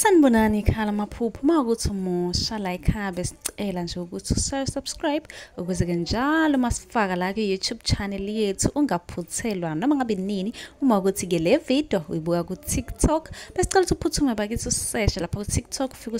Sanibonani ekhaya lamaphupho. Uma ukuthi umusha la ekhaya, besicela nje ukuthi usubscribe ukuze-ke njalo uma sifaka la kwi-YouTube channel yethu ungaphuthelwa noma ngabe nini. Uma ukuthi-ke le video uyibuka ku-TikTok, besicela ukuthi uphuthume bakithi useshe lapha ku-TikTok, ufike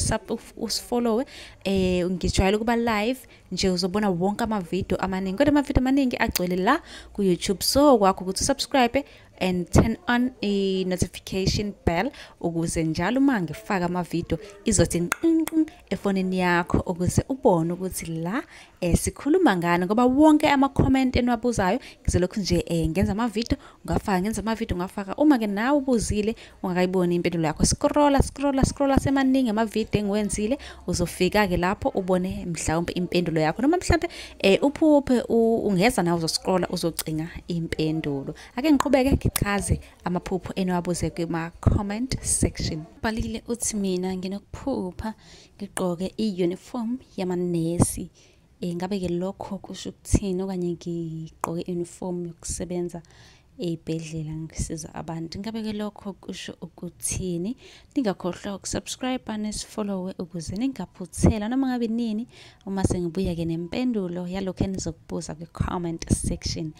usifollowe. Ngijwayele ukuba live nje, uzobona wonke amavidiyo amaningi, kodwa amavidiyo amaningi agcwele la ku-YouTube. So kwakho ukuthi usubscribe and turn on i-notification bell ukuze njalo uma ngifaka amavidiyo izothi nqinqin efonini yakho, ukuze ubone ukuthi la sikhuluma ngani, ngoba wonke ama-comment eniwabuzayo ngizolokhu nje ngenza amavidiyo ungafaka, ngenza amavidiyo ungafaka. Uma-ke nawe ubuzile ungakayiboni impendulo yakho, scrolla, scrolla, scrolla, semaningi amavidiyo engiwenzile, uzofika-ke lapho ubone mhlawumbe impendulo yakho, noma mhlawumbe uphuphe ungeza nawe uzoscrolla uzocinga impendulo. Ake ngiqhubeke ngichaze amaphupho eniwabuze kuma-comment section. Bhalile uthi, mina nginokuphupha ngigqoke i-uniform yamanesi. Ngabe-ke lokho kusho ukuthini? Okanye ngigqoke i-uniform yokusebenza ey'bhedlela ngisiza abantu, ngabe-ke lokho kusho ukuthini? Ningakhohlwa ukusubscribe nisifollowe ukuze ningaphuthela noma ngabe nini uma sengibuya-ke nempendulo yalokhu enizokubuza kwi-comment section.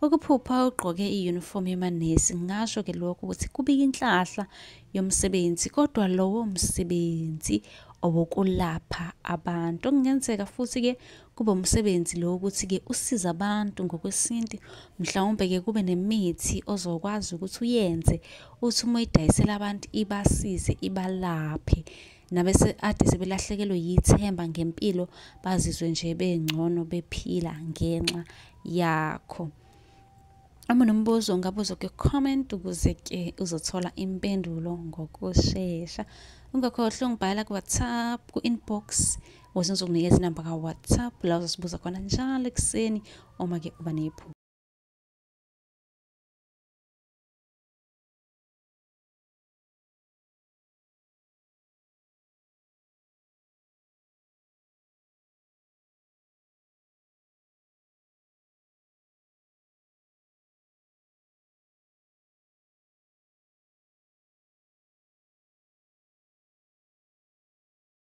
Ukuphupha ugqoke i-uniform yamanesi, ngingasho-ke lokho ukuthi kubika inhlahla yomsebenzi, kodwa lowo msebenzi owokulapha abantu. Okungenzeka futhi-ke kube umsebenzi lo ukuthi-ke usize abantu ngokwesintu, mhlawumbe-ke kube nemithi ozokwazi ukuthi uyenze, uthi uma uyidayisela abantu ibasize, ibalaphe, nabese ade sebelahlekelwe yithemba ngempilo bazizwe nje bengcono, bephila ngenxa yakho. Uma unombuzo ungabuza kwi-comment ukuze-ke uzothola impendulo ngokushesha. Ungakhohlwa ungibhala ku-WhatsApp, ku-inbox, ukuze ngizokunikeza inamba ka-WhatsApp la uzosibuza khona njalo ekuseni uma-ke uba nephupho.